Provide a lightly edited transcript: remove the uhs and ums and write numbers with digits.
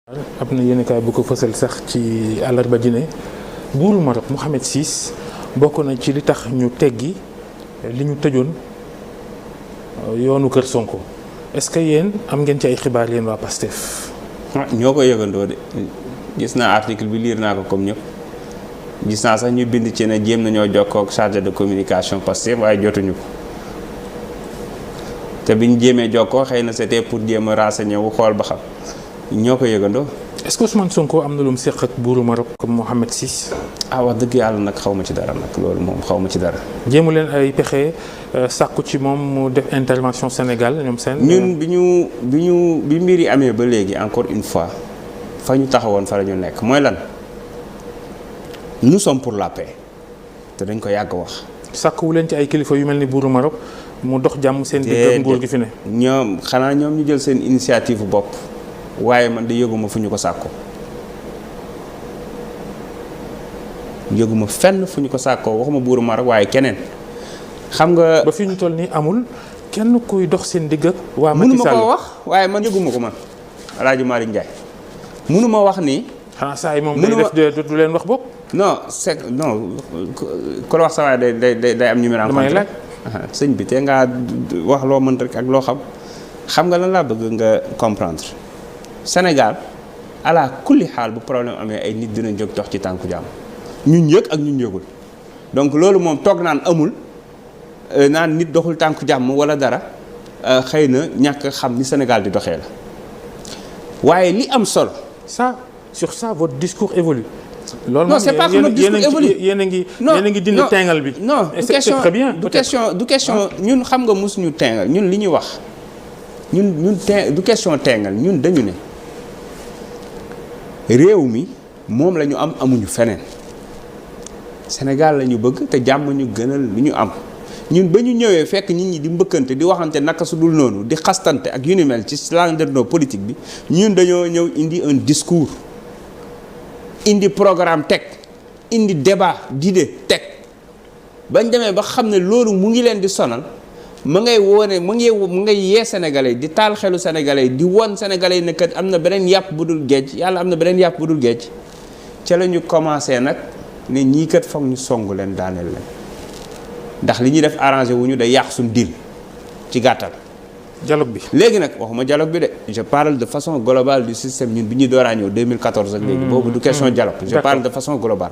am na yéenekaay bu ko fësal sax ci àllarba ji ne buuru Maroc Mohammed VI bokk na ci li tax ñu teggi li ñu tëjoon yoonu kër Sonko est-ce que yéen am ngeen ci ay xibaar yéen waa PASTEF. ñoo ko yëgandoo de gis naa article bi liir naa ko comme ñëpp gis naa sax ñu bind ci ne jéem nañoo jokkoo ak chargé de communication PASTEF waaye jotuñu ko te biñ jéemee jokkoo xëy na c'était pour jéem a renseigner wu xool ba xam. ñoo ko yëgandoo. est-ce que Ousmane Sonko am na lu mu séq ak buuru Maroc comme Mohammed VI. wax dëgg yàlla nag xaw ma ci dara nag loolu moom xaw ma ci dara. jéemu leen ay pexe sàkku ci moom mu def intervention Sénégal ñoom seen. ñun bi mbir yi amee ba léegi encore une fois fa ñu taxawoon fa la ñu nekk mooy lan nous sommes pour la paix te dañ ko yàgg wax. sàkkuwu leen ci ay kilifa yu mel ni buuru Maroc mu dox jàmm seen digg ak nguur gi fi ne. ñoom xanaa ñoom ñu jël seen initiative bopp. waaye man de yëguma fu ñu ko sàkkoo yëguma fenn fu ñu ko sàkkoo waxuma buuru Maroc waaye keneen xam nga. ba fi ñu toll nii amul kenn kuy dox seen digg ak waa Macky Sall. mënuma koo wax waaye man yëguma ko man El Hadj Malick Ndiaye mënuma wax ni. xanaa saa yi moom day def du leen wax bopp. non c'est non ku la wax sa waaye day am numéro. damay laaj sëñ bi te ngaa wax loo mën rek ak loo xam nga lan laa bëgg nga comprendre. Sénégal ala kulli xaal bu problème amee ay nit dinañ jóg dox ci tànku jàmm ñun yëg ak ñun yëgul donc loolu moom toog naan amul naan nit doxul tànku jàmm wala dara xëy na ñàkk xam ni Sénégal di doxee la waaye li am solo. ça sur ça votre discours évolue. loolu non c'est pas que notre discours évolue yéen a ngi dindi tengal bi. non c'est très bien du question ñun xam nga mosuñu tengal ñun li ñuy wax ñun du question tengal ñun dañu ne. réew mi moom la ñu amuñu feneen Sénégal la ñu bëgg te jàmm ñu gënal lu ñu am ñun ba ñu ñëwee fekk nit ñi di mbëkkante di waxante naka su dul noonu di xastante ak yu ni mel ci landerneau politique bi ñun dañoo ñëw indi un discours indi programme teg indi débat d'idées teg bañ demee ba xam ne loolu mu ngi leen di sonal mu ngay yee sénégalais di taal xelu sénégalais di won sénégalais ne kat am na beneen yàpp bu dul géej yàlla am na beneen yàpp bu dul géej ca la ñu commencé nag ne ñii kat foog ñu songu leen daaneel leen ndax li ñuy def arrangé wu ñu day yàq suñu deal ci gàttal. dialogue bi léegi nag waxuma dialogue bi de je parle de façon globale du système ñun bi ñuy dooraa ñëw 2014 ak léegi. boobu du question dialogue. je parle de façon globale.